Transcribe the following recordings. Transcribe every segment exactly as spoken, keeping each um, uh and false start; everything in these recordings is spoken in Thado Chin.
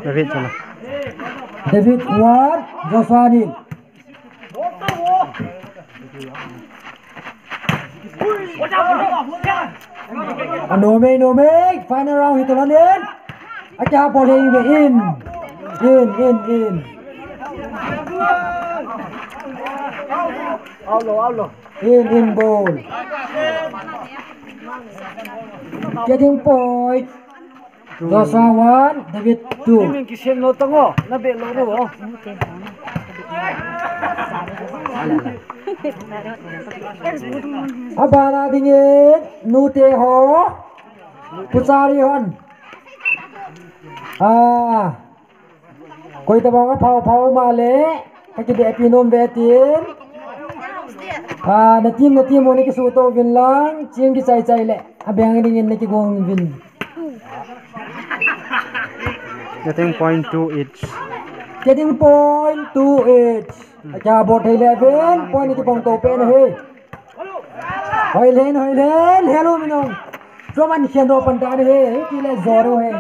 David, sana. David one, Joshua nil. Anom e, nom e, final round hi toh la nen. Akia bol hi in, in, in, in. Out lo, out lo. In, in ball. Getting point. Joshua one, David two. Min kisem lo tango, na be lo ro. Abana dingin, nute ho. Puchari hon. Ah. Koi tabang a phao phao ma le. Ka kibe pi nom ve tin. Ah, na team, na team, mo ni kisu to vin lang, ching kichai chai le. Abeng dingin na kigong vin. Getting point two each. Getting point two each. Akia bol thei le vin, point ni kibong to pen he. Hoilen, hoilen, hello minong. Roman khen do pan ta he, he ti le zoro he.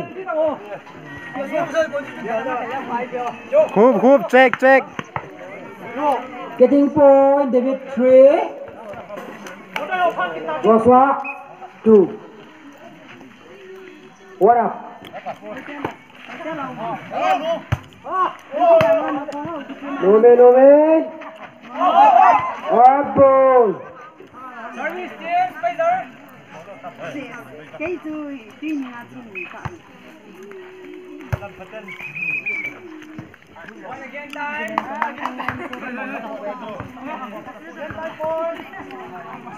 Khup, khup, check, check. Getting point, David three. Joshua two. What up? Nome, nome. What ball?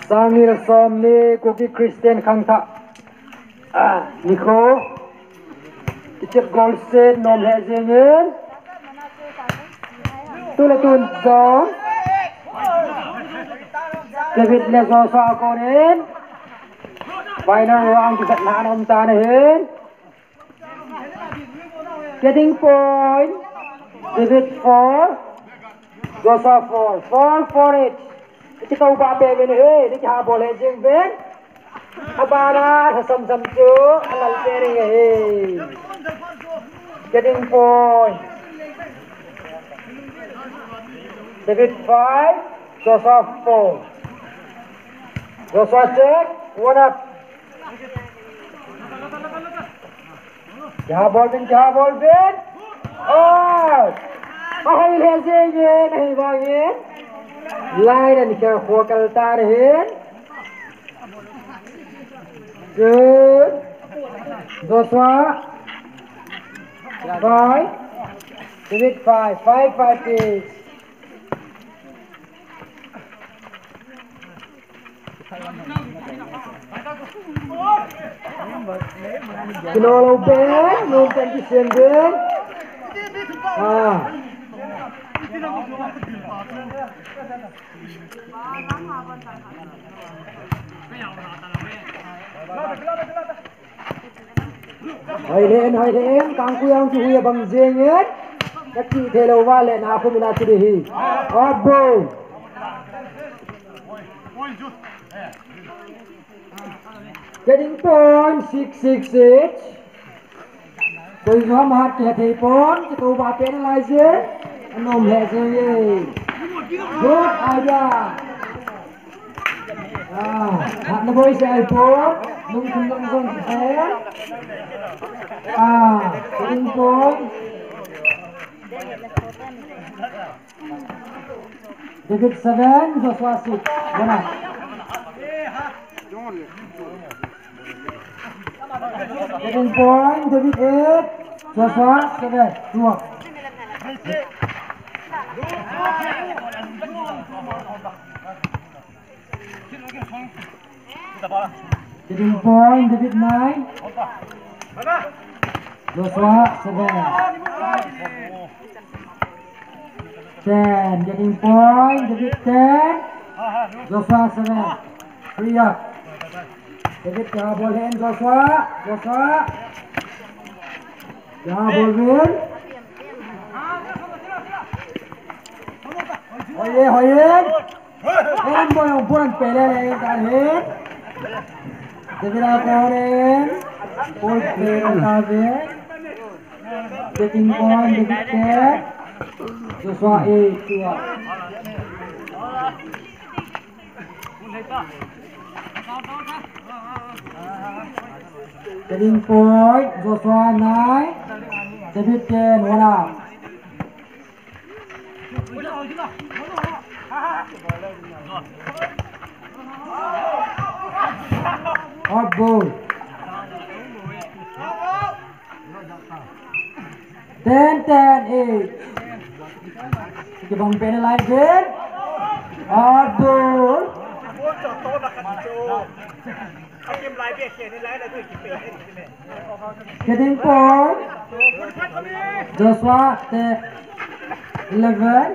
Sangni le som ni Kuki Christian khangthah. Ah, nikho. Ichep goal set nom he jengin. Tule tun jong. David le Joshua konin. Final round kisatna anom tan ahin. Getting point. David four. Joshua four. Four, four each. Iti kau ba pe ven he. Iti ha bol he jing ven. Abana, sa sam sam chu. Alal pe ring he. Getting point. David five. Joshua four. Joshua check. One up. Kiha bol bin, kiha bol bin. Oh! Ahoi le jeng e, nahi bang e. Line and care for kal ta rahe. Good. Joshua. Five. Give it five. Five, five, please. Kino lo pen, lo pen kisem pen. Ah. Hoi len, hoi len, kangkui ang chu hui abang jeng in. Ka chi thei lou va le na khu mina chi di hi. Abo. Getting point six six six. Koi jo ham hat ke thei pon, ke to ba pen lai je. Anom le je ye. Good idea. Ah, hat na boi se ai po, lung thum lung zong se. Ah, lung po. David seven, Joshua six. Mana? Seven point, David eight, Joshua seven. Two up. Getting point, David nine. Joshua seven. Ten, getting point, David ten. Joshua seven. Three up. David, kya ball hai, Joshua? Joshua. Kya ball hai? Hoye, hoye. Em boy, ang buwan pele le, ang kahin. David, ako rin. Ball play, ang kahin. Getting point, David ten. Joshua eight, two up. Getting point, Joshua nine. David ten, one up. Off ball. Ten ten eight. Kibang penalty. Off ball. Getting point. Joshua ten, eleven.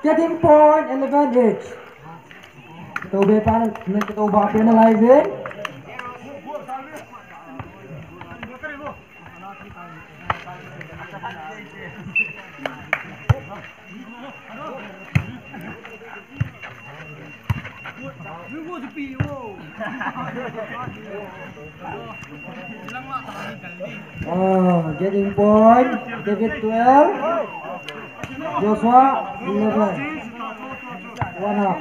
Getting point, eleven each. Kitoh be pa, kitoh ba penalty. Oh, getting point. David twelve. Joshua eleven. One up.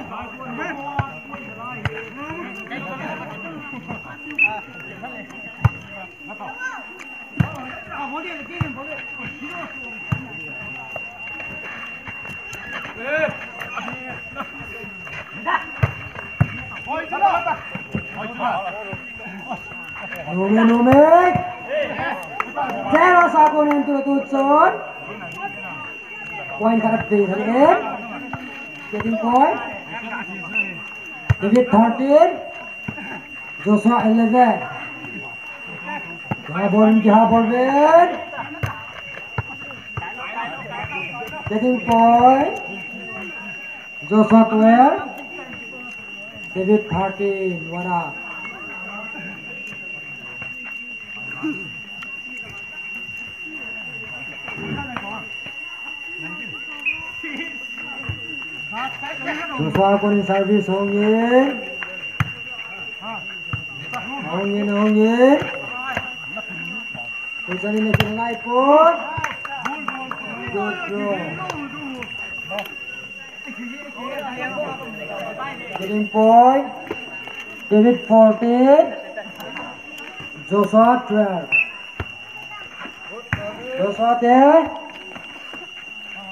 Nume, nume. Zero sa kunin tu tu chun. Point khat pe thei e. Getting point. David thirteen. Joshua eleven. Kiha bol, kiha bol ven. Getting point. Joshua twelve. David thirteen. One up. Joshua kunin service hongin. Hongin, hongin. Kunin service na kinangai pon. Good throw. Getting point. David fourteen. Joshua twelve. Joshua ten.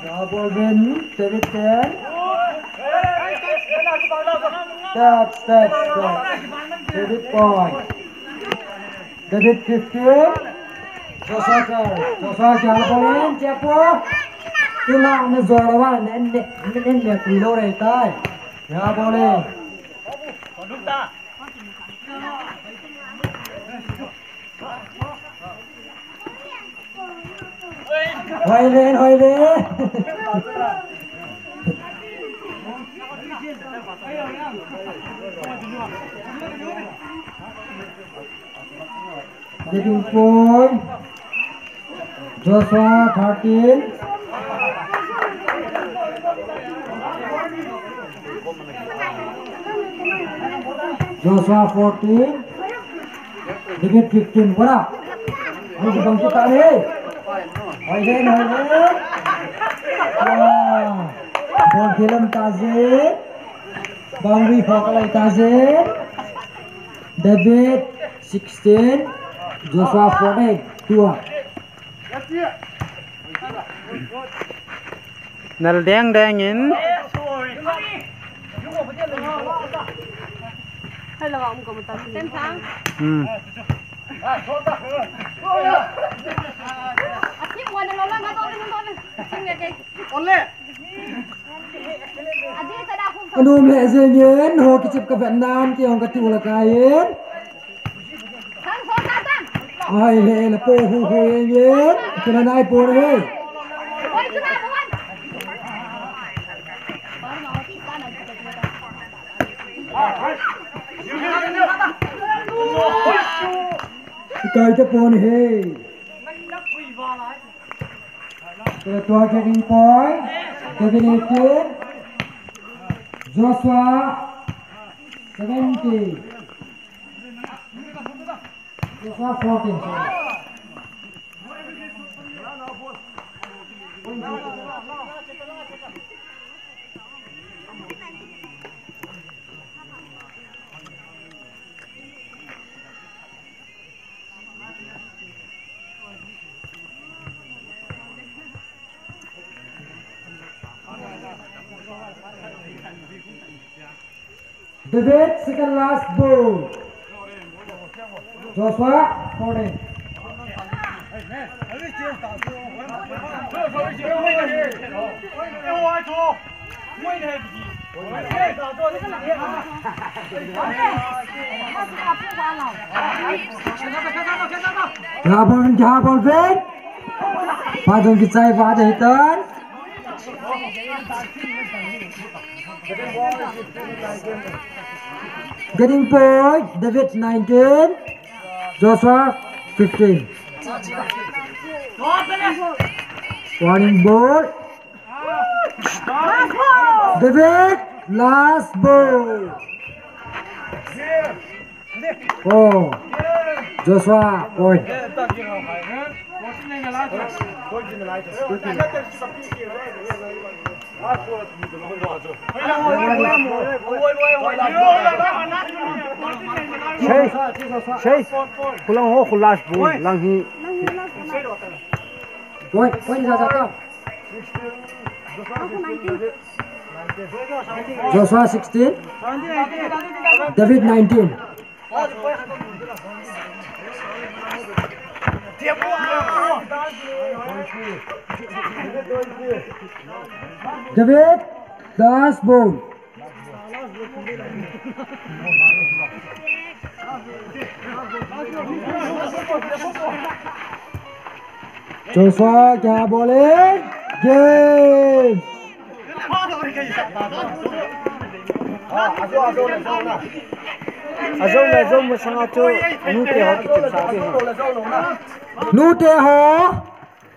Double win, David ten. Touch, touch, touch. David point. David fifteen. Joshua twelve. Joshua double win, chepo. Ila na zora wa, ne, ne, ne, ne, ne, kulo re tai. Double win. Hoile, hoile. Getting point. Joshua thirteen. Joshua fourteen. David fifteen. Bora. Ani bang kita ni. Hoile, hoile. Ah, bol kilam taze. Boundary for Kalay Taze. David sixteen. Joshua fourteen. Two up. Nal deng deng in. Hmm. Anom le jeng in, ho kichep ka vet nan, kei hung ka tu la kai in. Ai le, le po hu hu jeng in, kei la nai po le. Kai te po ni he. Tua getting point. David eighteen. Joshua seventeen. Joshua fourteen, sorry. David, second last ball. Joshua, fourteen. Kya bol, kya bol, Ben? Pajong kichai pa de hitan. Getting point, David nineteen, Joshua fifteen. Warning ball. David, last ball. Oh, Joshua, point. Sei, sei. Kulang ho, kulas bu, lang hi. Point, point, Joshua sixteen, David nineteen. David, last ball. Joshua, kya bol e? Game. Ajou, ajou, masanga chu nute ho kichep sa de. Nute ho.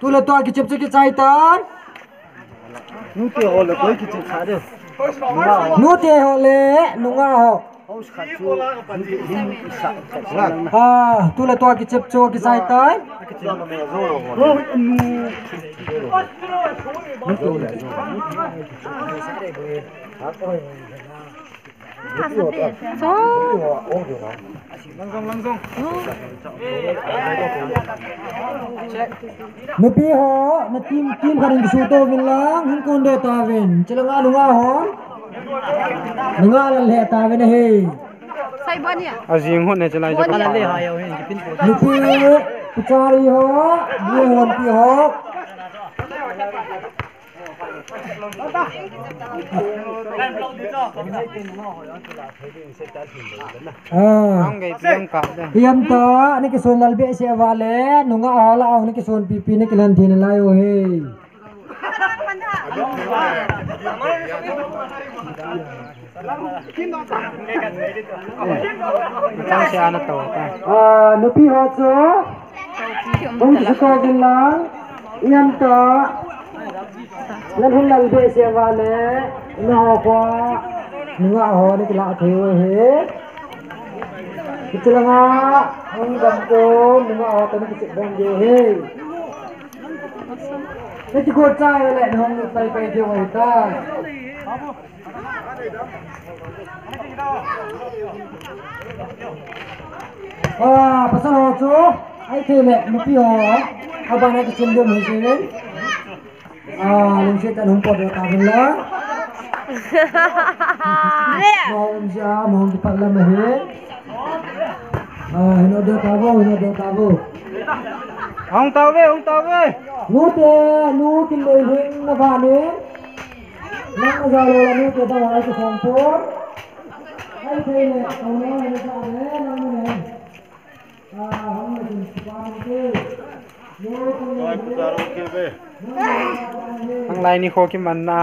Tule tua kichep chu kichai tan. Nute ho le koi kichep sa de. Nute ho le nungah ho. Ah, tule tua kichep chu kichai tai. Nupi ho, na team, team khat in kisuto uvin lang, hin kon de tauvin. Chilanga nungah hon. Nungah la le tauvin ahi. Ajing hon ne chalai jo. Nupi, puchari ho, ni hon pi ho. Ah. Hiam ta, na kisun lal behseh uva le, nungah ho lah a hung na kisun pipi na kilan thei nalai u hi. Ah, nupi ho chu. Hung kisuto uvin lang, ian ta, nan hin lal behseh uva le, na ho kho, nungah ho, na kilah thei u hi. Hiche langa, hung dam ko, nungah ho, ta na kichep bang diu hi. Na kigot chai le, na hung pai pai diu hi ta. Ah, pasal ho chu, ahithei le, nupi ho, abana kichem diu hi seiyin. Ah, lungset tah in hung pot doh tauvin lang. Mo um ja, mo hung kipat lam ahi. Ah, hin ot doh tauvo, hin ot doh tauvo. Hung tauve, hung tauve. Nute, nu kin lei hing na va ni. Nang na ja lou la nute ta wa ka song po. Ai thei le, ko ne, ne ja le, nang ne. Ah, hung ne kin pa ni te. Nu kin lei hing. Ang lai ni kho kiman na.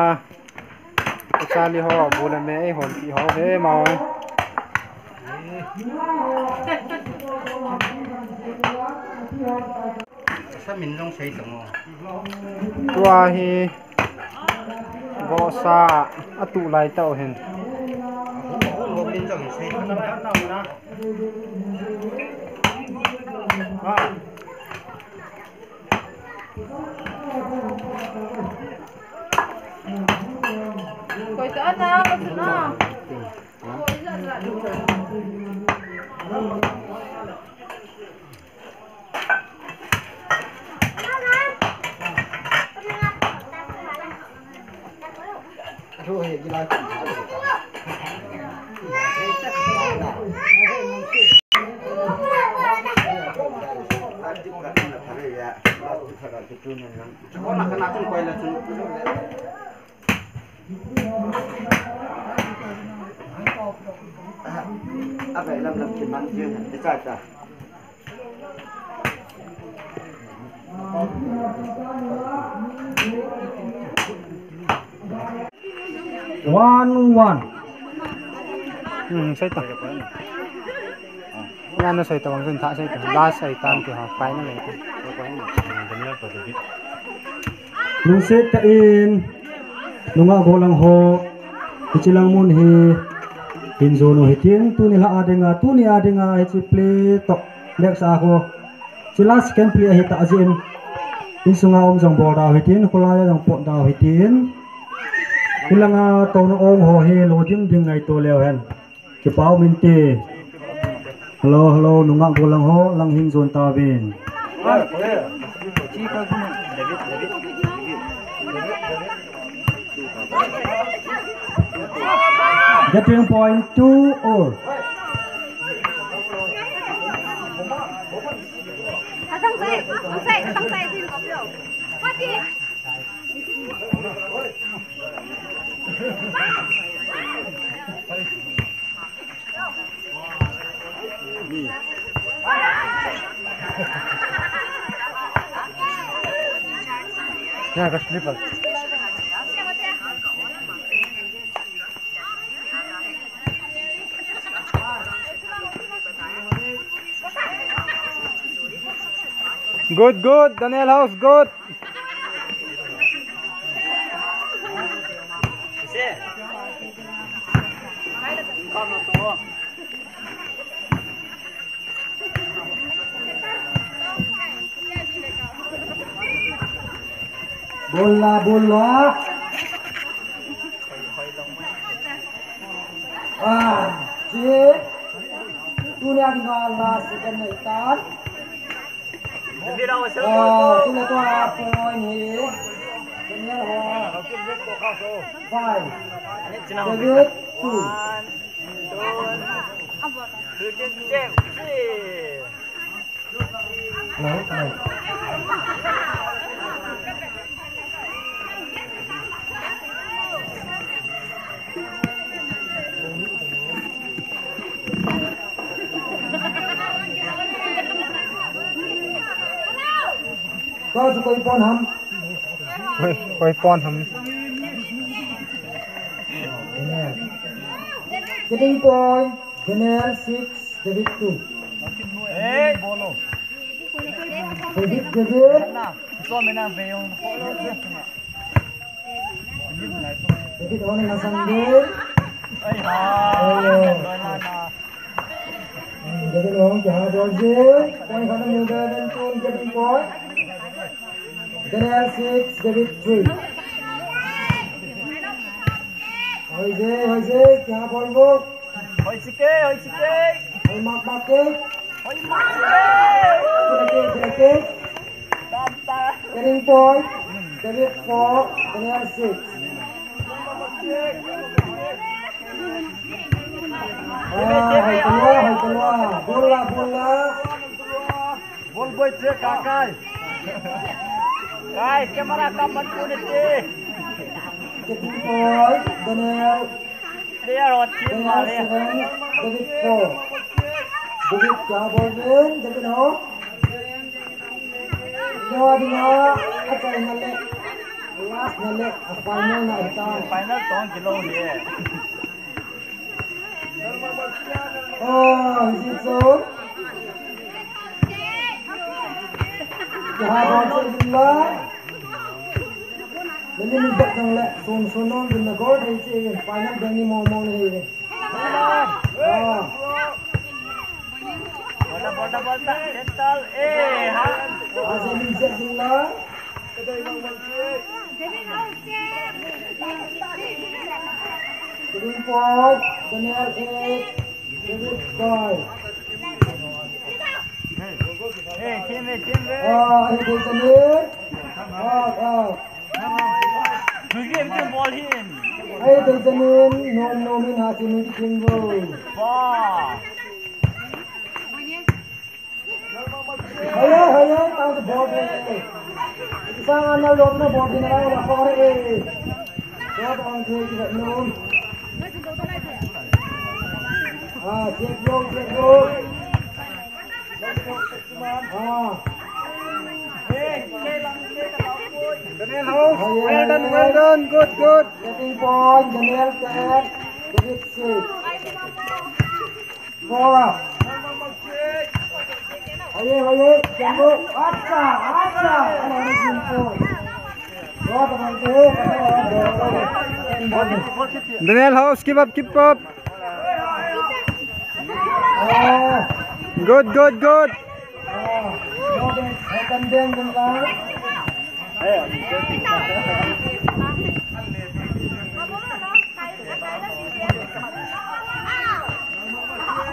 Ka chali ho, bu le me, ei hon pi ho, he ma ho. Sa min jong sei tong o. Tua hi. Bosa atu lai tau hin. Koi ta na, na. One one. Hmm, sai ta. Yan na sai ta, wang sun tha sai ta. Last sai ta, ti ha, final sai ta. Lungset tah in, nungah gollhang ho, hiche lang mun hi, hin jon u hitin, tuni lha a dinga, tuni a dinga, hiche play toh, next a ho, hiche last second play ahi tah jeh in, insunga um jong bol dau hitin, kholai a jong pot dau hitin, hilanga touna ong ho hi, lo dim ding ngaito leu hen. Kipa um inte. Hello, hello, nungah gollhang ho, lang hin jon tauvin. Getting point two all. Ya, ka slipper. Good, good. Daniel House, good. Bola, bola. Ah, cik. Tuni a dinga last second na itan. Ah, tuni tua point hi. Daniel ho. Five. David, two. Hello, hello. Tua chu koi point ham? Koi, koi point ham? Daniel. Getting point, Daniel six, David two. Hey. David, David. David on na sang din. Ai ha. Oh. Hmm, David on, kya bol je? Point khat na mu, David two, David point. Daniel six, David three. Hoi je, hoi je, kya bol wo? Hoi sike, hoi sike. Hoi mak mak ke. Hoi mak sike. Kila ke, kila ke. Tata. Getting point. David four, Daniel six. Ah, hoi talou, hoi talou. Bol la, bol la. Bol boy che ka kai. Kai, camera kam man ko ne che. Getting point, Daniel. Player ho team Daniel ma le. Seven, David four. David kya bol rahe hain? David ho. No, dinga, achaina le. Last na le, a final na ita. Final tong kilo he. Oh, is it so? Kya baat hai, Abdullah? Nani mi bat jong le, sun sun nong dun na goal thei chi in, final ding ni mong mong ni in. Ah. Bolta, bolta, bolta. Settle. Eh, ha. Aje min jet ding la. Kiding point, Daniel eight, David five. Hey, team, hey, team, hey. Ah, hey, Benjamin. Ah, ah. Give him ball in. Hey, Benjamin, no, no, min ha, team, team, ball. Wow. Haya, haya, tang tu ball pe. Sang anal dot na ball pe na la ko re. Dot on tu ki no. Ah, check go, check go. Ah. Daniel House, haya, well done, haya, well done, good, good. Getting point, Daniel ten, David six. Four up. Aye, aye, Jambu. Acha, acha. Daniel House, keep up, keep up. Good, good, good.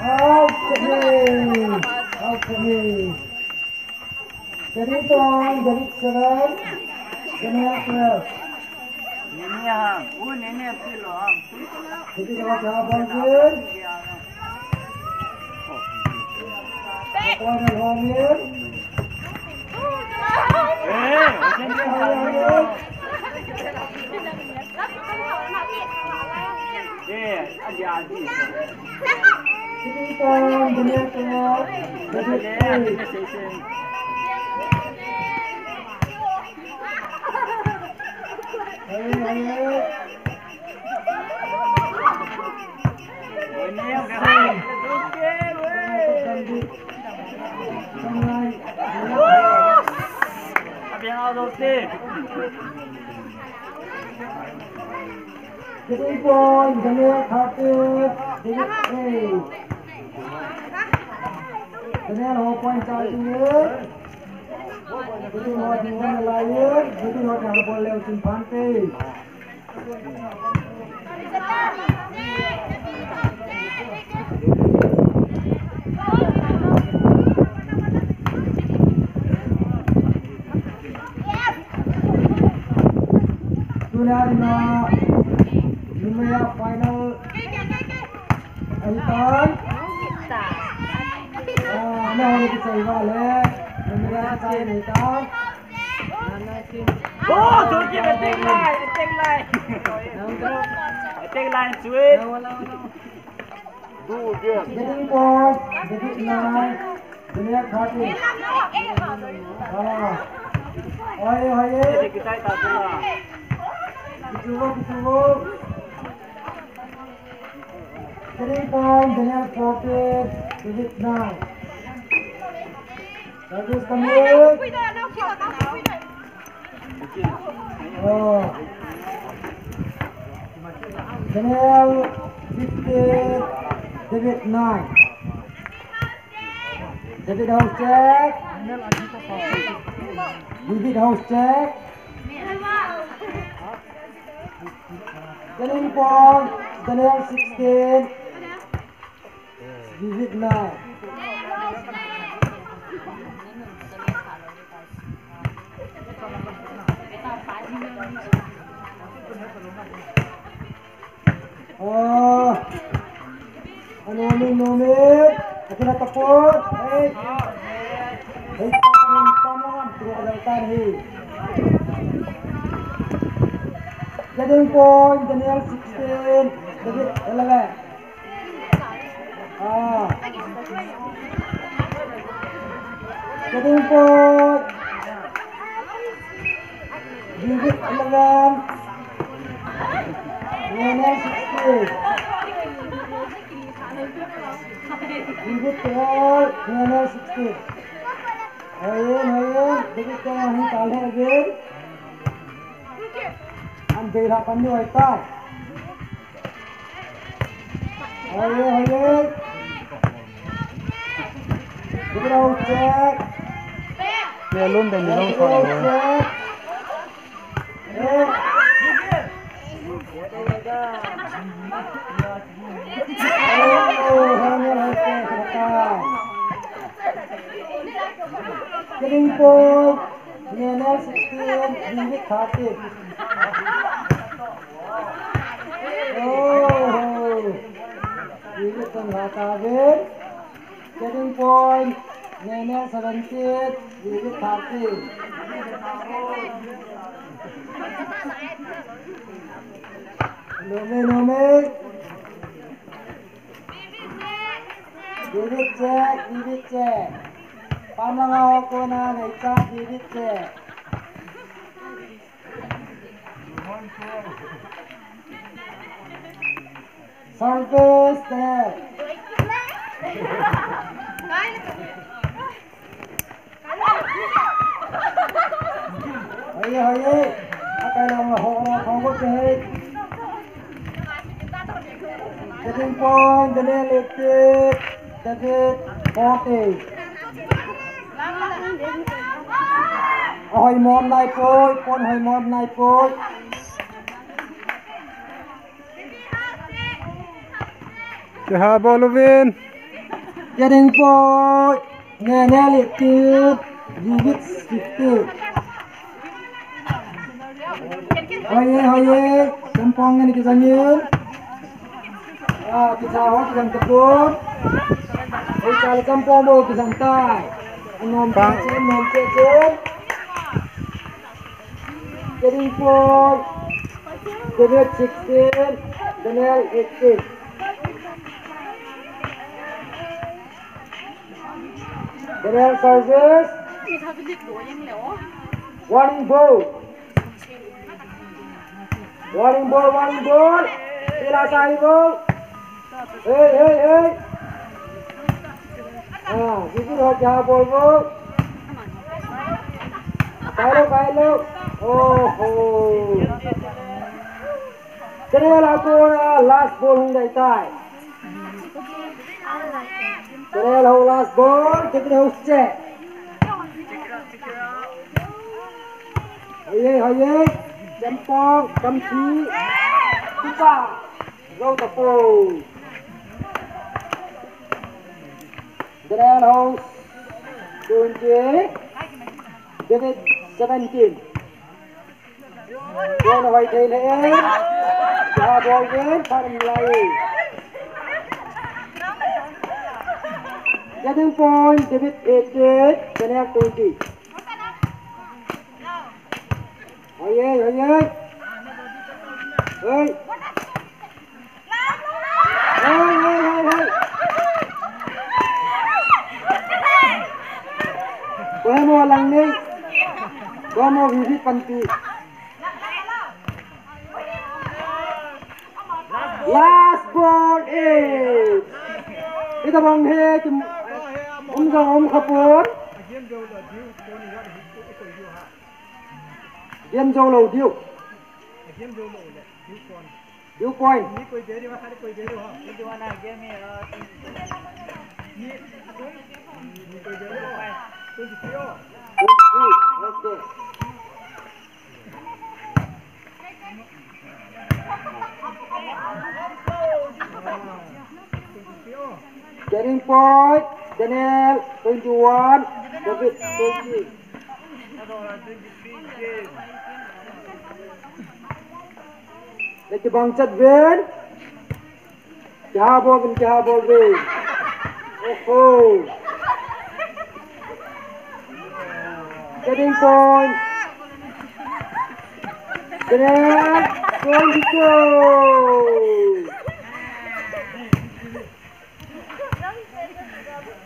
Out to me. Out to me. Jadi tuan, jadi seven. Kena twelve. Nini ham, u nini pilo ham. Jadi kalau siapa pun. Getting point, Daniel thirty, David eight. Daniel ho point charge ye. Getting ho di ho na la ye. Getting ho di ho ball leo chin phante. Tuna na numaya final ahitan. Ah, na hone kisai vale. Numaya kisai ahitan. Oh, Turkey attack line, attack line. Attack line, sweet. Getting point, getting nine, getting thirty. Ah. Hoye, hoye. Kituvo, kituvo. Getting point, Daniel fourteen, David nine. Service coming. Oh. Daniel fifteen, David nine. David house check. David house check. Getting point, Daniel sixteen. Visit now. Oh. Ano, ano, ano, ano? Akin na tapos. Hey. Hey, tamam, tamam. Tua ka lang tan, hey. Getting point, Daniel sixteen. David eleven. Ah. Getting point. David eleven. Lionel sixteen. David twelve. Lionel sixteen. Ayan, ayan. David twelve. Ayan, ayan. Vei la pan ni oi ta. Hoye, hoye. Give it out, check. Ye lum de ni lum ko. Give it out, check. Hey. Oh, Daniel has been for the count. Getting point, Daniel sixteen, David thirteen. Oh, David Tangata win. Getting point, Daniel seventeen, David thirteen. No me, no me. David check, David check. Pamanga ho kona nei check, David check. Service there. Hoye, hoye. Akai lang ho, ho, ho, ho, ho. Getting point, Daniel eighty, David forty. Ahoi mom nai poi, point hoi mom nai poi. Kiha bol uvin. Getting point. Daniel eighteen, David fifteen. Hoye, hoye. Chempong ngen kijang in. Ah, kija ho kijang tapon. Hoi chale chempong bou kijang tai. Anom che che, anom che che. Getting point. David sixteen, Daniel eighteen. Daniel service. Warning ball. Warning ball, warning ball. Sila sa ibo. Hey, hey, hey. Ah, gigi ho kya ball bo. Kailo, kailo. Oh, oh. Daniel ako na last ball hung dai tai. Daniel ho last ball, David ho check. Hoye, hoye. Chempong, Kamsi. Picha. Go tapo. Daniel ho twenty. David seventeen. Ball hoi thei le. Ha ball win, pha lai. Getting point, David eighteen, Daniel twenty. Hoye, hoye. Hey. Hey, hey, hey, hey. Koi mo lang ni. Koi mo visit panti. Last ball is. Ita bang he kim um jong um khapon. Game jo lo diu. Game jo lo le. Dew point. Dew point. Twenty-three, okay. Getting point, Daniel, twenty-one, David, twenty. Nakibang chat ven. Kiha bol ven, kiha bol ven. Oho. Getting point. Daniel, twenty-two.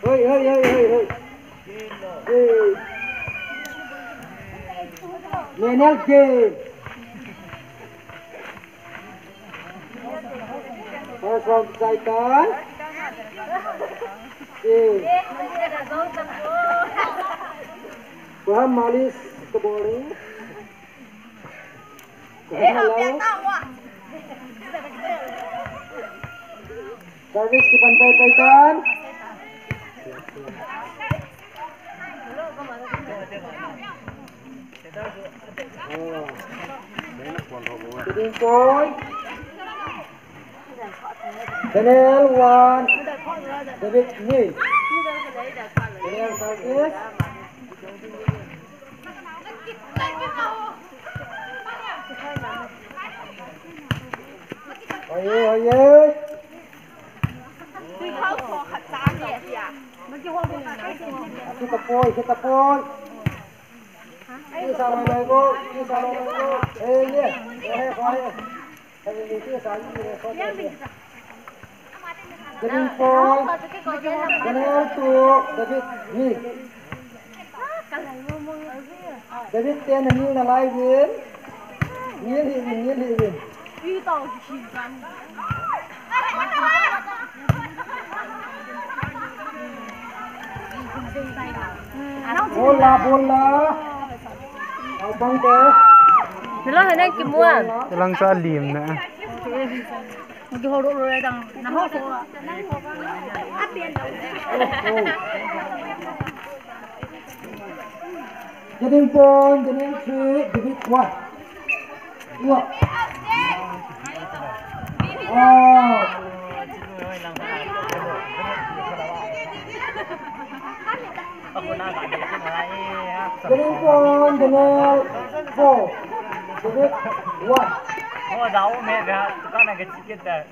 Hoi, hoi, hoi, hoi, hoi. Hey. Daniel game. First round, Saitan. Hey. Paham malis ke bowling. Hello. Service kipan paipai tan. Oh. Leading point. Daniel one, David ni. Daniel service. Oye, oye. Hit the point, hit the point. Isa mo mo, isa mo mo. Eh, yeah. Go ahead, go ahead. Leading point, Daniel two, David ni. David ten, Daniel na lai win. Daniel hi win, Daniel hi win. Ball la, ball la. Abang te. Nila hene kimua. Telang sa lim na. Magi horo ro dang. Na ho ko. Leading point, Daniel three, David one. Wow. Ah. Leading point, Daniel four, David one. Oh, da o me ga, tukana ga ticket da.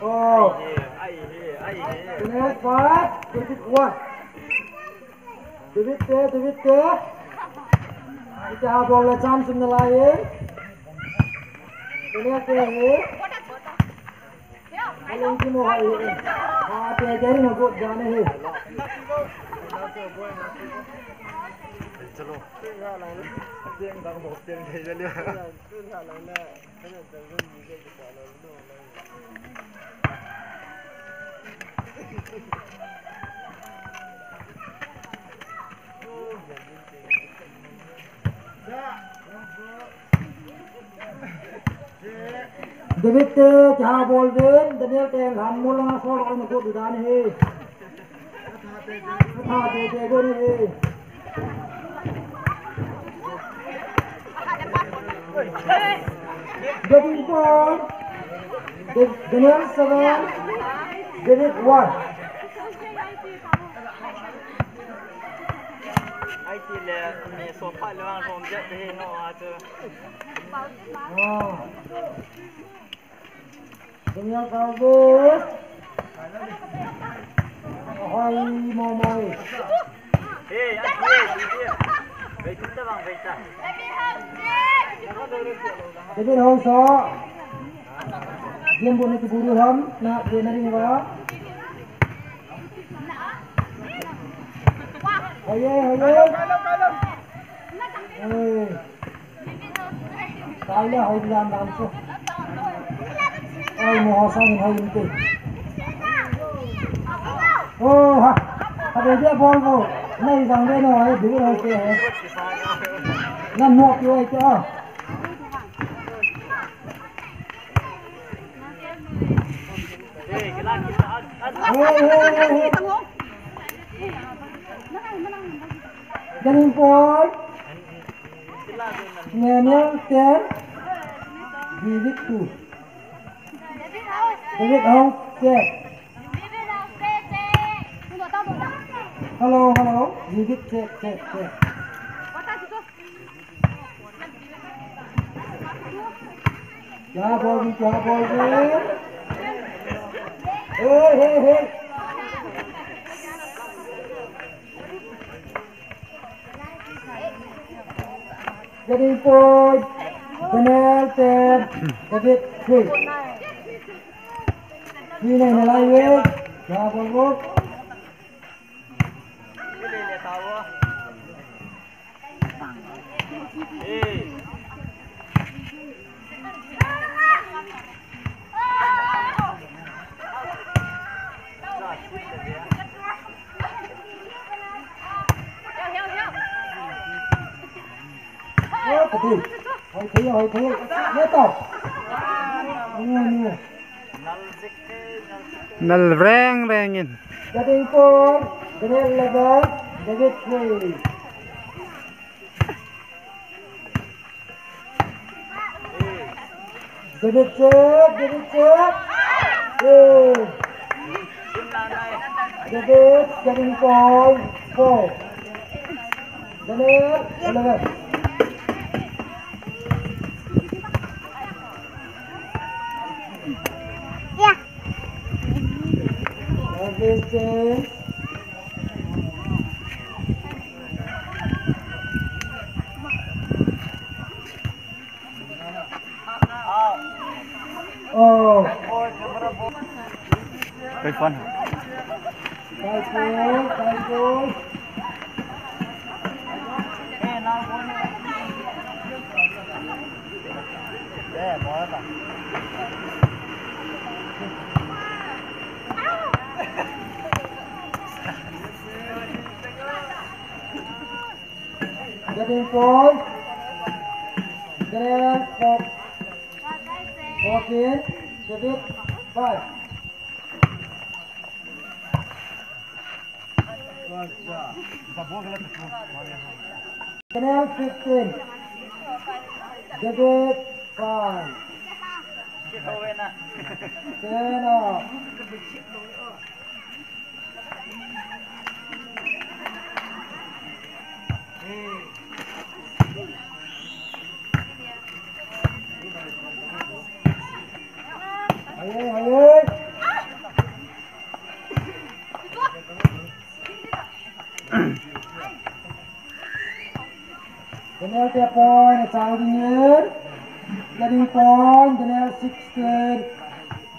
Oh. Next five, David one. David te, David te. Ita ha ball la chance na lai. Next te he. Along ki mo hai. Ha, te, te, na go, jana hai. Chalo. David te, kiha bol uvin, Daniel te, ham mo lang a sol, ang nagod dan he. Tha te, te, go he. Leading point, Da-, Daniel seven, David one. Ai ti le, ni so pha le wang rom jet he no a chu. Wow. Daniel Carlos. Hoi, mo, mo. Hey, ai ti, ai ti. Bei tum ta bang, bei ta. David Hausa. Game bu ni tu buru ham, na, dia na ring ba. Hoye, hoye. Hoye. Kaya hoye lam lam so. Ai mo ho sang hoye te. Oh, ha. Ada dia bol ko. Nai jang de no, ai, dia hoye te. Na no ki hoye te, ah. Hey, hey, hey, hey. Leading point. Daniel ten. David two. David out. Check. Hello, hello. David check, check, check. Kya bol rahe, kya bol rahe? Hey, hey, hey. Leading point, Daniel ten, David three. Three na nalai ve. Kya bol rahe? Hoi thei, hoi thei. Let out. Nal reng reng in. Getting four, Daniel eleven, David three. David check, David check. Hey. David getting four, four. Daniel eleven. Yeah. David change. Oh. Very fun. Five goal, five goal. Getting point. Daniel four, fourteen, David five. Daniel fifteen, David five. Ten up. Hoi, hoi. Daniel te point, chang ding in. Getting point, Daniel sixteen,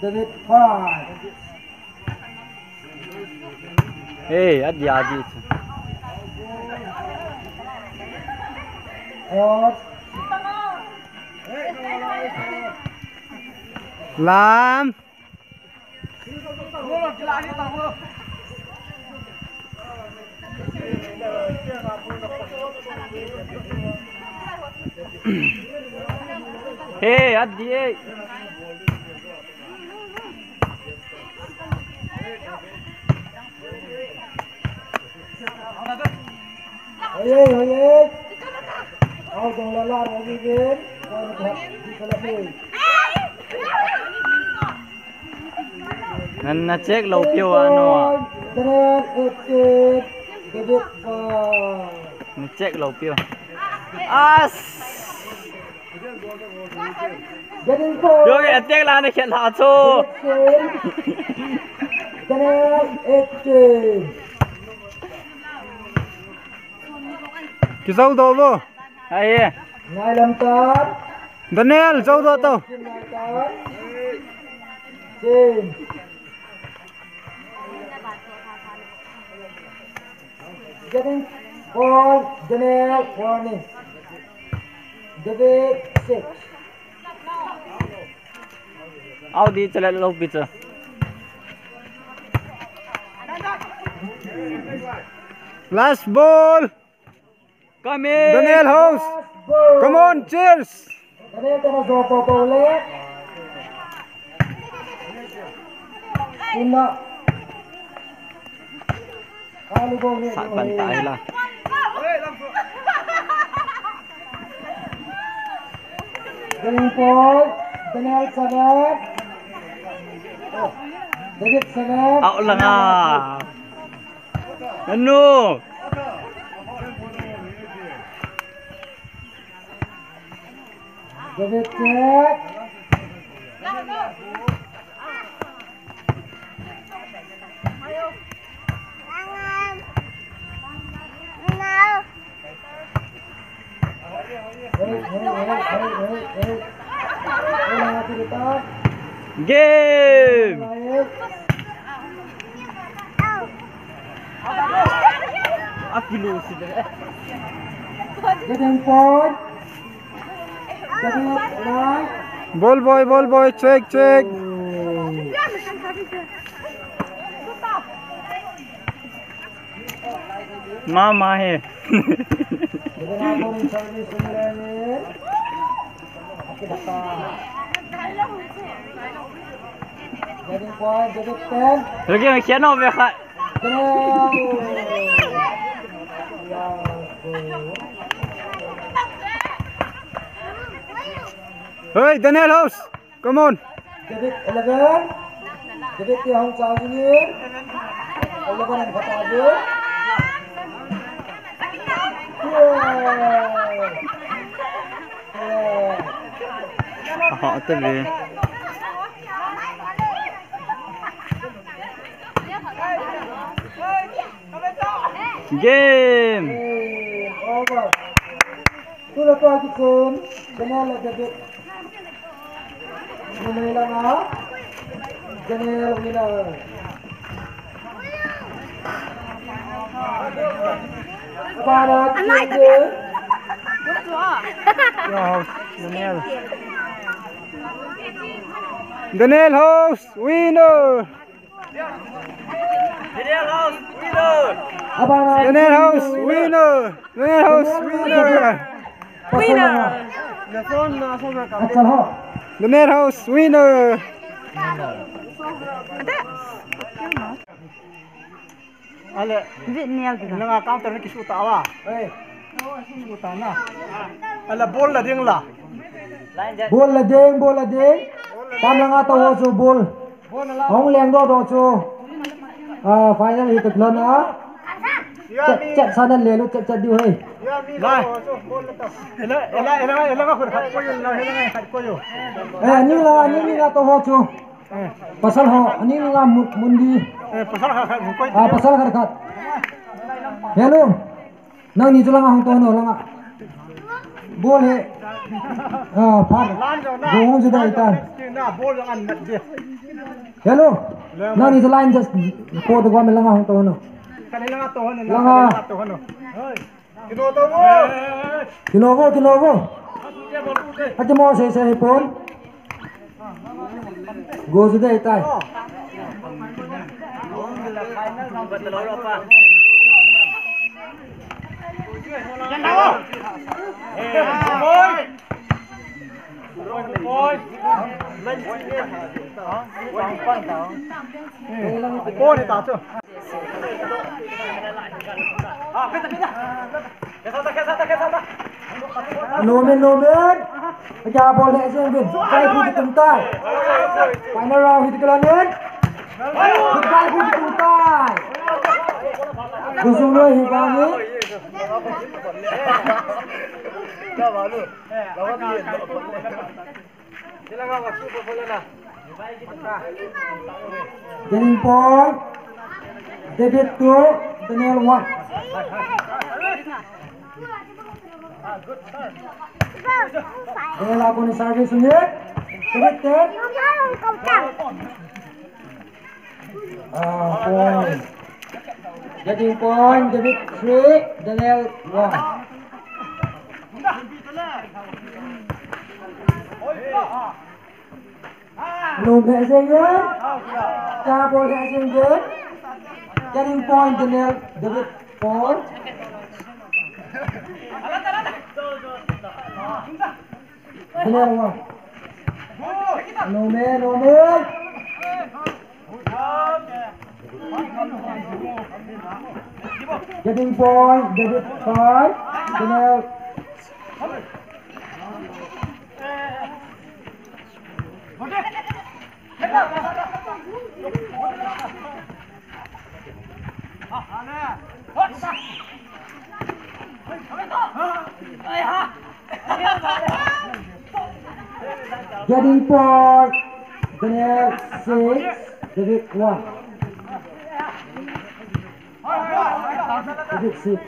David five. Hey, adi, adi. Lam. Hey, adi, hey. Hoi, hoi. Au dong la la, hoi, hoi. Nan na check lou piu a no. Daniel eighteen, David five. Na check lou piu. As. Yo, ke attack la na khet la chu. Daniel eighteen. Kijou doh vo. Ai. Ngai lam tan. Daniel, jou doh tao. Ngai tan. Ten. Getting four, Daniel, warning. David, six. Au di, chalet lou pi chu. Last ball. Come in. Daniel House. Come on, cheers. Daniel kana jo to to le. Ina. Kalu go le. Sat pan tai la. Daniel Paul, Daniel seven. David seven. Au langa. Anu. David check. Game. Ball boy, ball boy, check, check. Mama he. Lagi ang siya no, beka. Hey, Daniel House. Come on. David eleven. David ti hong chao jingin. Eleven and khat a jing. Yeah. Yeah. Aha, ate ve. Game. Game over. Tuna pa kichun, Daniel le David. Numei langa, Daniel winner. Para kichun. Daniel. Daniel House winner. Daniel House winner. Daniel House winner. Daniel House winner. Winner. Daniel House winner. Ale. Daniel. Nanga counter ni kisuta wa. Hey. Kisuta na. Ala ball la ding la. Ball la ding, ball la ding. Tam langa to ho chu ball. Hong leng doh doh chu. Ah, final hi ta lhon a. Chat, chat sa nan le lu, chat, chat diu hei. Lai. Ela, ela, ela, ela nga khut khat ko yo, ela, ela nga khat ko yo. Eh, ni la, ni, ni la to ho chu. Eh. Pasal ho, ni, ni la mun, mun di. Eh, pasal khat khat mun ko. Ah, pasal khat khat. Hello. Nangni chu langa hung to no langa. Ball he. Ah, phat. Go hung chu dai tan. Hello. Nangni chu line just ko to go me langa hung to no. Langa. Kino vo, kino vo. Ati mo se se he pon. Go chu dei tai. Nomen, nomen. Aja bol le jeng bin. Kai khu tum tai. Final round hit ke lanen. Kai khu tum tai. Kusung noi hi ka ni. Getting point. David two, Daniel one. Daniel ako ni service ulit. David ten. Ah, point. Getting point, David three, Daniel one. Lum he jeng e. Cha bol he jeng e. Getting point, Daniel, David four. Daniel one. Lum he, lum he. Getting point, David five, Daniel. Getting point, Daniel six, David one. David six.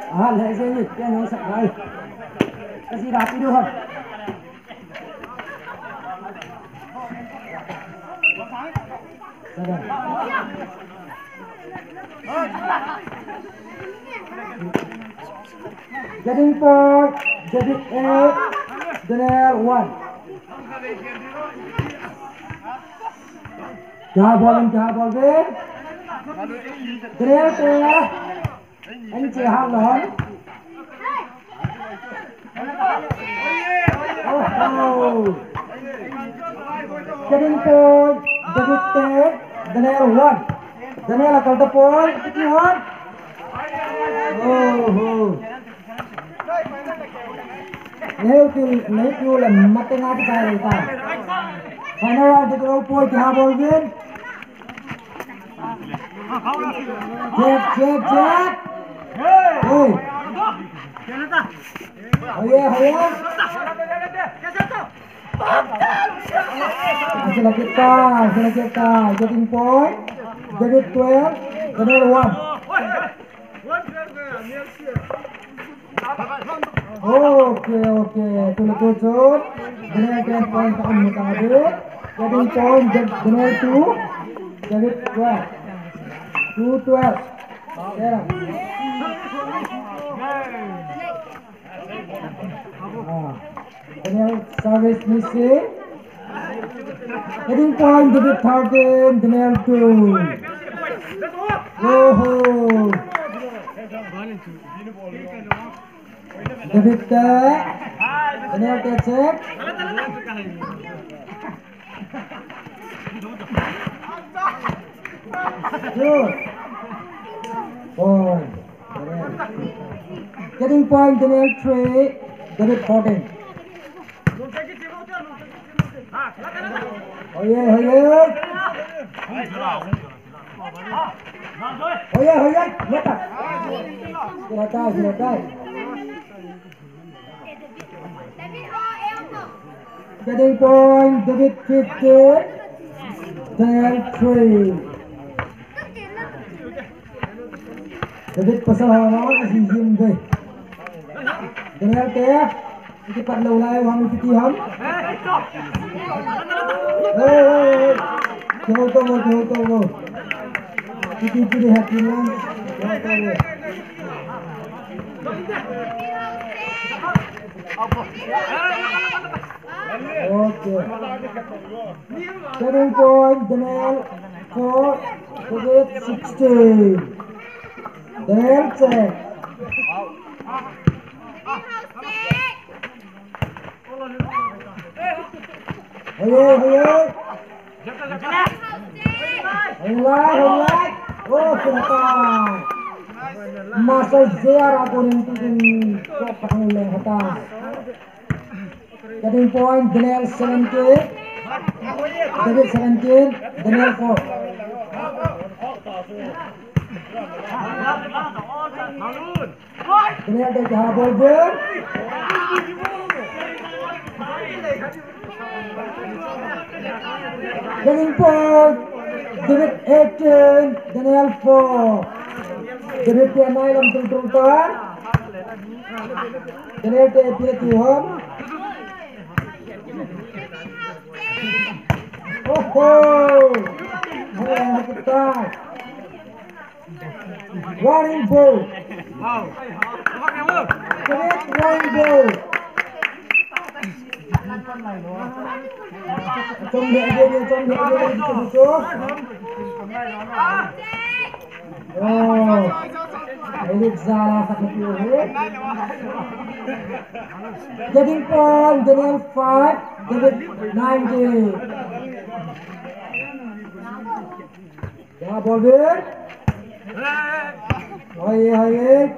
Ah, le je ni, kya nang sa kai. Kasi rapi do ha. Seven. Getting point, David eight, Daniel one. Kiha bol in, kiha bol in. Daniel te. Anche halon. Oho. Getting point. David te. Daniel one. Daniel akal ta point. Fifty-one. Oho. Neu tu, neu tu le mate nga kita kita. Final round tu point kiha bol in. Jab, jab, jab. Hey. Hoye, hoye. Sila kita, sila kita. Getting point. David twelve, Daniel one. Okay, okay. Tuna tu chun. Daniel ten point ka an mata de. Getting point, Daniel two. David twelve. Two twelve. Yeah. Ah. Daniel service missing. Getting point, David thirteen, Daniel two. Oho. David te. Daniel te check. Two. Point. Getting point, Daniel three, David fourteen. Hoye, hoye. Hoye, hoye. Leta. Leta, leta. Getting point, David fifteen, Daniel three. David pasal ho ma, asi him dei. Daniel te, iti pat lo lai, hong iti ham. Hey, hey, hey. Kihou to mo, kihou to mo. Iti, iti, iti, iti, iti. Okay. Seven point, Daniel four, David sixteen. Daniel check. Hoye, hoye. Hoye, hoye. Oh, kena. Masa zera konin tu din ko pakang leng hata. Getting point, Daniel seventeen. David seventeen, Daniel four. Daniel te ha bol ber. Getting point, David eighteen, Daniel four. David te nai lam tul tul tan. Daniel te pia tu ham. Oho! Hai, hai kita. Warning ball. Great warning ball. Chom de, de, de, chom de, de, de, chom de. Oh, David zala sa kati ho. Getting point, Daniel five, David nineteen. Ya, bol ber. Hoye, hoye.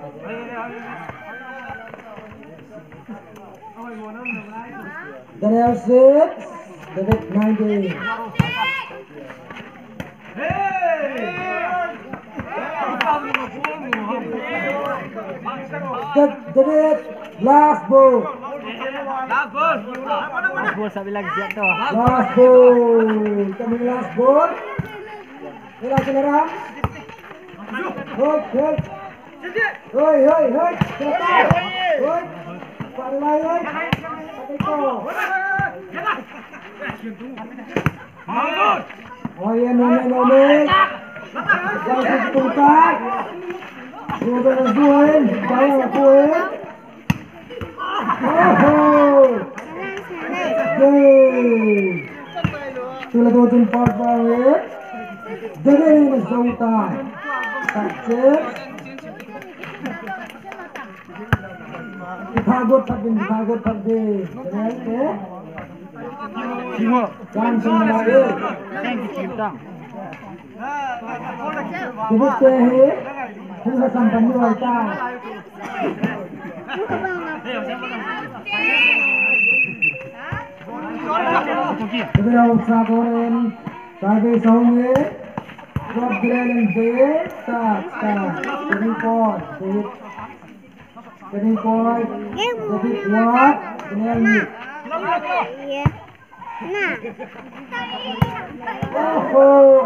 Daniel six, David nineteen. Da-, David, last ball. Last ball. Last ball, sabi lagi siya to. Last ball. Kami last ball. Sila, sila, Ram. Hoy, hoy. Hoy, hoy, hoy. Sila, hoy. Pala, hoy. Patay ko. Hoy, yan, yan, yan, yan. Yan, yan, yan. Yan, yan, yan. Yan, yan, yan. Oho! Yay! Tula tu tun par par ye. Daniel in a zong tai. Success. Kitha got phat in, kitha got phat in. Daniel te. Chance um lai e. Thank you, Chintang. David te hi. Hung ka sam pan ni wai ta. David out sa ko ren. Service hong e. Drop Daniel in de. Ta, ta. Turning point. David. Turning point. David one. Daniel ni. Oh, oh,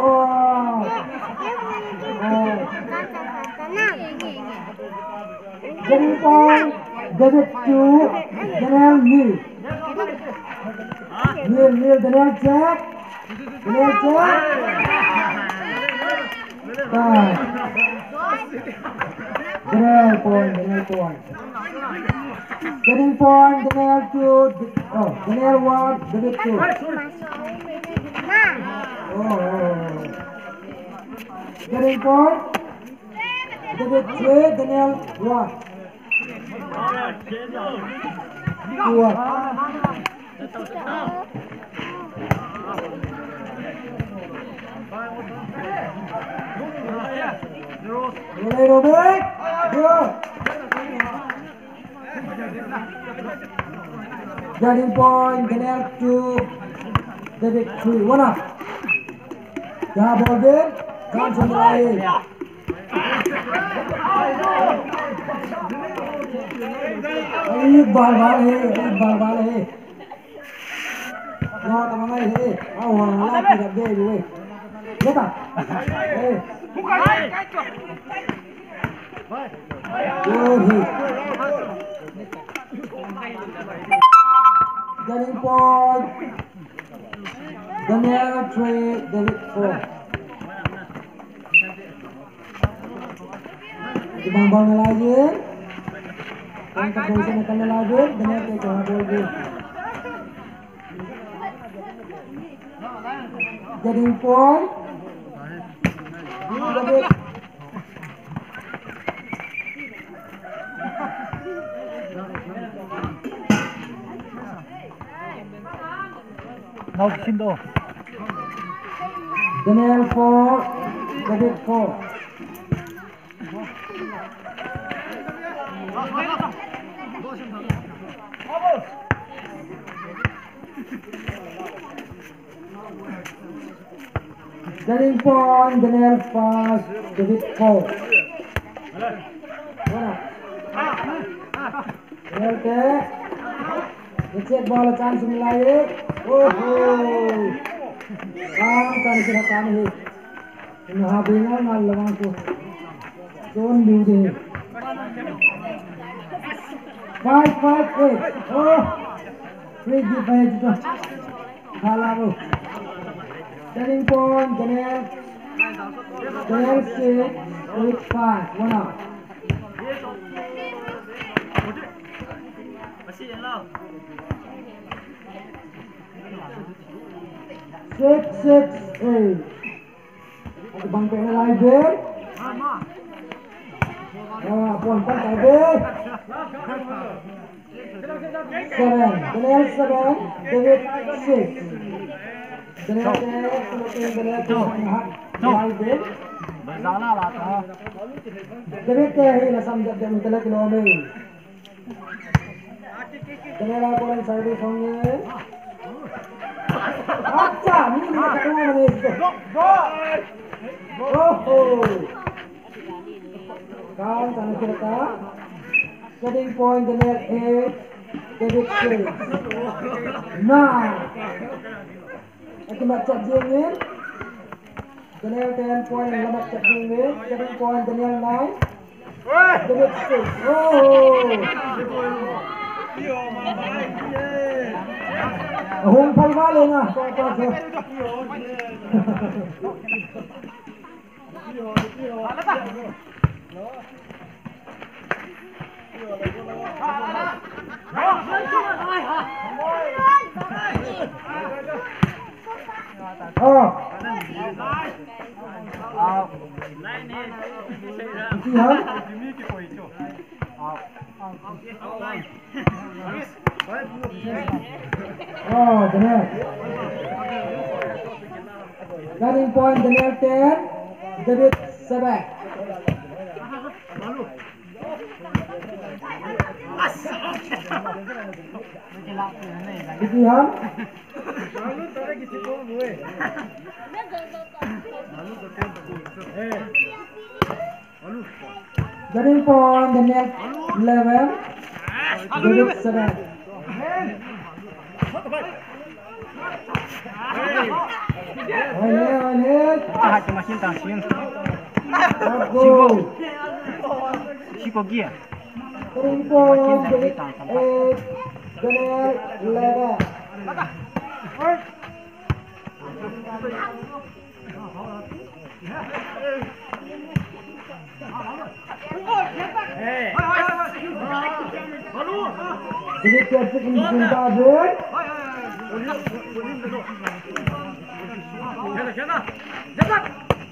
oh. Oh. Daniel point, David two, Daniel nil. Nil, nil, Daniel check. Daniel check. Tie. Daniel point, Daniel point. Daniel point, Daniel two, oh, Daniel one, David two. Oh, oh, oh. Daniel point. David three, Daniel one. Two one. Ready, Robert? Good. Getting point, Daniel two, David three. One up. Kya bol de? Johnson line. Ek bal bal hai, ek bal bal hai. No, tama ngai hai. Aw, ha, la ki da de we. Beta. Hey. Good hit. Getting point. Daniel three, David four. Kibang bang na lai ye. Kang ka bol sa na kan na lai ye. Daniel ke ka bol ye. Getting point. David. Nau kin do. Daniel four, David four. Getting point, Daniel five, David four. Daniel te. Ni check ball chance um lai e. Oh ho. Kang kan kira kan hi. Ina ha binga ngal lawang ko. Chon liu de. Five, five, eight. Oh. Free give by Tito. Khalabo. Turning point, Daniel. Daniel six, eight five. One out. Six, six, eight. Bang pena lai ber. Ah, pon pan tai ber. Seven. Daniel seven. David six. Daniel ten. Daniel ten. Lai ber. David ten hi la sam jat jat mutala kilo me. Daniel a ball service hong e. Acha, ni ni ka tong ni. Oho. Kan tan kita. Getting point Daniel eight, David six. Nine. Akimat chat jengin. Daniel ten point, lamat chat jengin. Getting point Daniel nine. David six. Oh. Hung phal ma le na. Oh. Iti ham? Oh, Daniel. Running point, Daniel ten, David seven. Iti ham? Running point, Daniel eleven, David seven. Oile, oile. Ah, cuma cinta, cinta. Go. Siko gia. Running point, David eight, Daniel eleven. David ke chicken sin ta David.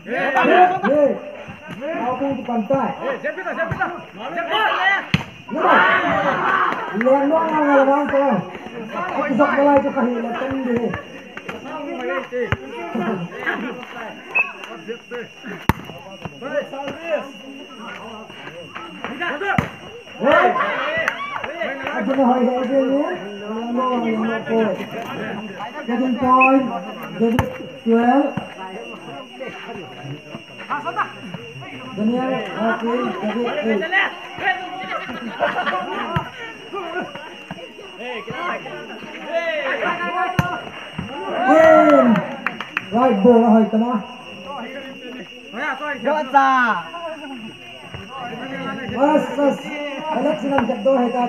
Hey, hey. How can you pantai? Leng no na ngal wang ko. Aku sak balai tu kahi la tang de. Hey. Aku na hoi de de. Leng no ngal wang ko. Getting point. Getting twelve. Daniel, okay, David, eight. Game. Right ball, ahoy, tama. Gotcha. Bas, bas. Alex, lang jab do hai ta.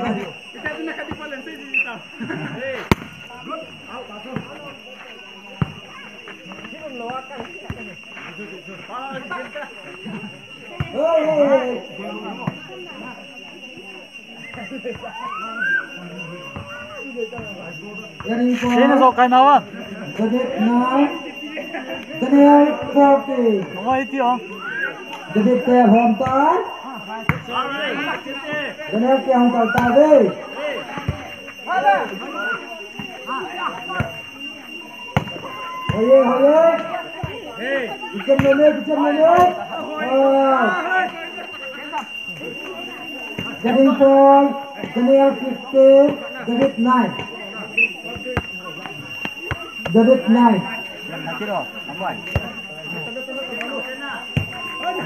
Hey, hey, hey. Sino so kai nawa? David nine. Daniel fourteen. Nawa iti o. David te hom ta. Daniel ke hom ta ta de. Hoye, hoye. Hey. Kitchen mene, kitchen mene. Ah. Getting point, Daniel fifteen, David nine. David nine.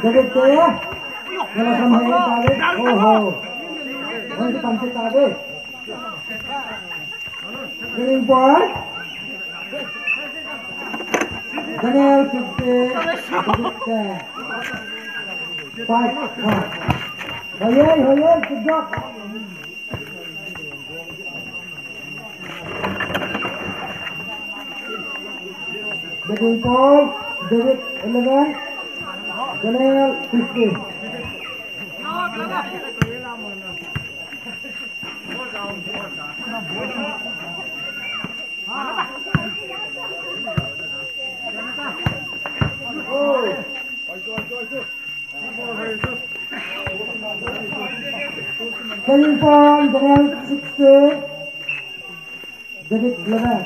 David te. Nala samhai David. Oh ho. Nanti panti David. Getting point. Daniel fifteen, David ten. Five, five. Hoye, hoye, good job. Getting point, David eleven, Daniel fifteen. Getting point, Daniel sixteen, David eleven.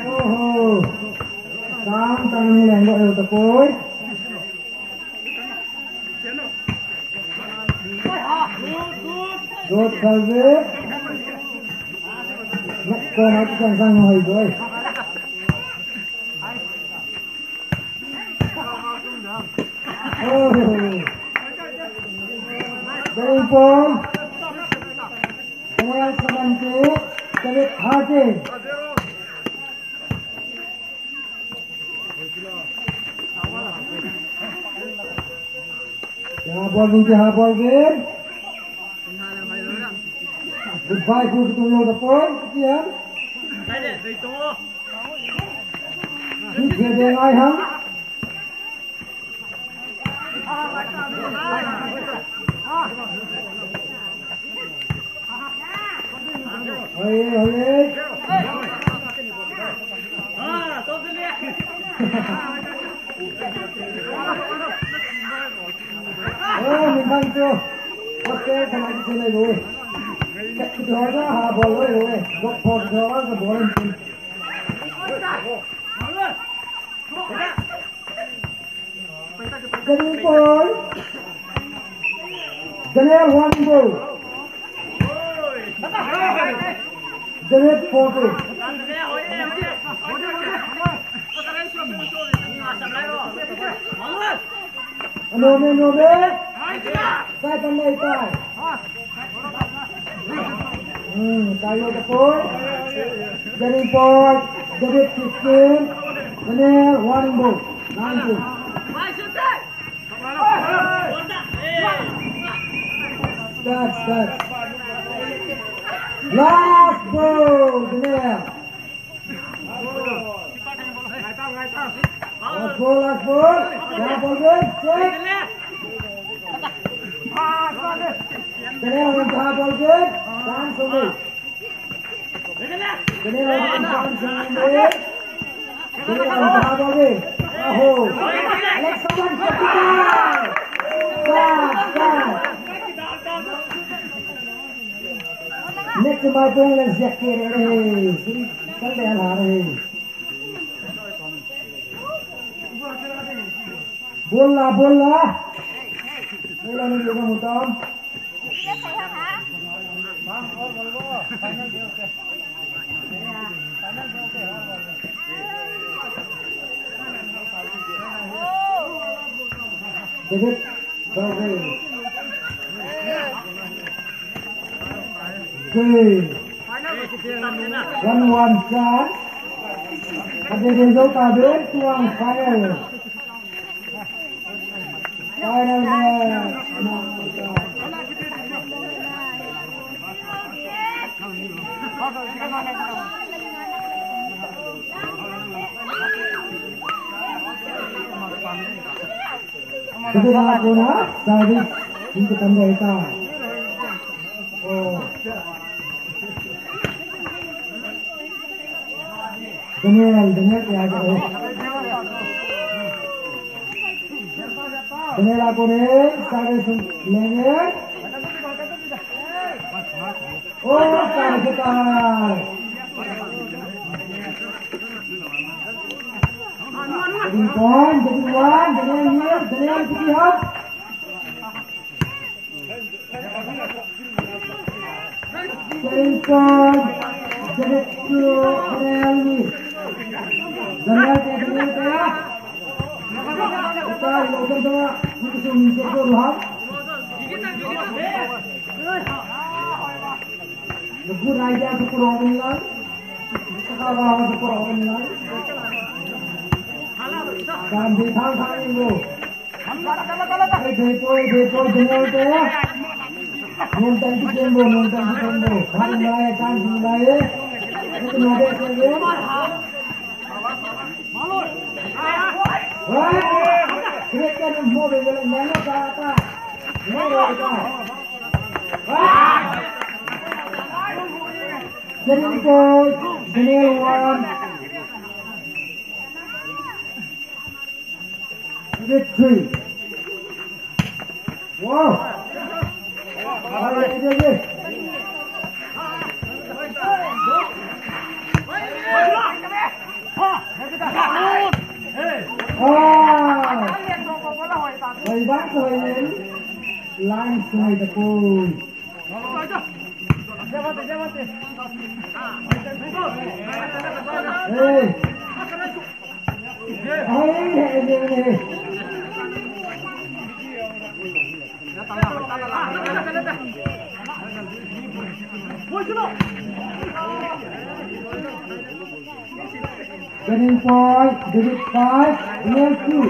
Oho. Kam tang leng lo eu ta poi. Good service. Nak ko na tu sang sang hoi doi. Oh. Getting point. Daniel seventeen, David thirteen. Kya bol rahe hain, kya bol rahe hain? Goodbye, good to you, the point, yeah? Thik he deng ai ham. Hoye, hoye. Oh, min bang chu. Hostel kana ki chule bo. Ki ho ja ha bol lo bo. Bok bok jo ha bol lo. Daniel Paul. Daniel one goal. Daniel forty. Anome, anome. Tai pan dai tai. Hmm, tayo ka po. Daniel Paul, David fifteen, Daniel one goal. Nineteen. That's, that's. Last ball, Daniel. Last ball, last ball. Kya ball game? Check. Daniel, one ball game. Time, Sumi. Daniel, one ball game. Daniel, one ball game. Aho. Alex, one, captain. Pass, pass. Next my ball is Jack Kerry. Sing, Sunday, Alhara. Bol la, bol la. Bol la, ni bol la, mutam. David. Okay. One one chance. Ade de jo ta be, two one final. Final match. David a kona service, sing ke tam dai ta. Oh. Daniel, Daniel kya kare? Daniel a kona service lenge. Oh, kar kita. Daniel one, Daniel one, Daniel Neil, Daniel Piti Hap. Daniel two, Daniel Neil. Daniel two, Daniel two. Kita ilo kan sama, kita suruh minta ke Rohan. The good idea to put on line. Saka ba to put on line. Kan di thang thang ni lo. Hey, dei poi, dei poi, Daniel te. Nung tang ki chen bo, nung tang ki chen bo. Bhai, nai, chance nai. Itu nai, se ye. Daniel one. Victory. Wow. Line soi the goal. Hey. Turning point, David five, Real two.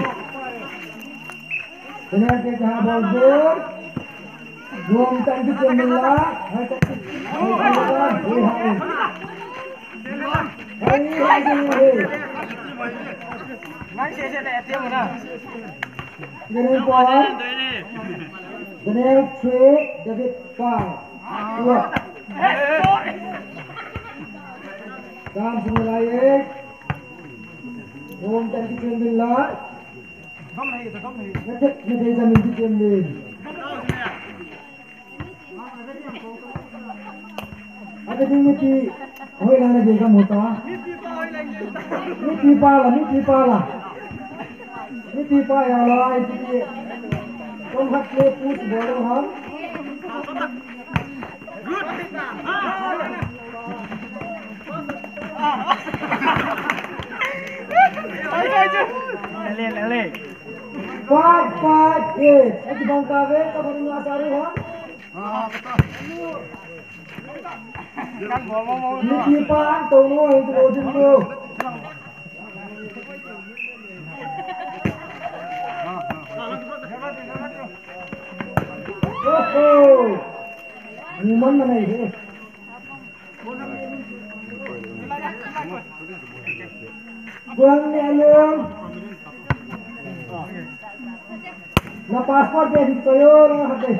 Penalty ke ha bol dur. Dua minit kita mula. Hai tak. Hai hai hai. Hai hai hai. Nang sese na etiam na. Turning point. Daniel three, David five. Dua. Chance mulai. Rom tan kichem din la. Dom nahi, dom nahi. Nathei, nathei jam in kichem din. Ate ding mipi, hoilang na gei kamu ta. Mipi pa la, mipi pa la. Mipi pa ya la, ai ti. Tum hat le push bol ham. Five, five, eight. Ati bang ka ve, ka bang na saru ha. Ni ti pa an to no, hin to din no. Oho. Ni man na nai he. Kuang ni alung. Na passport de hin to yo, na hate.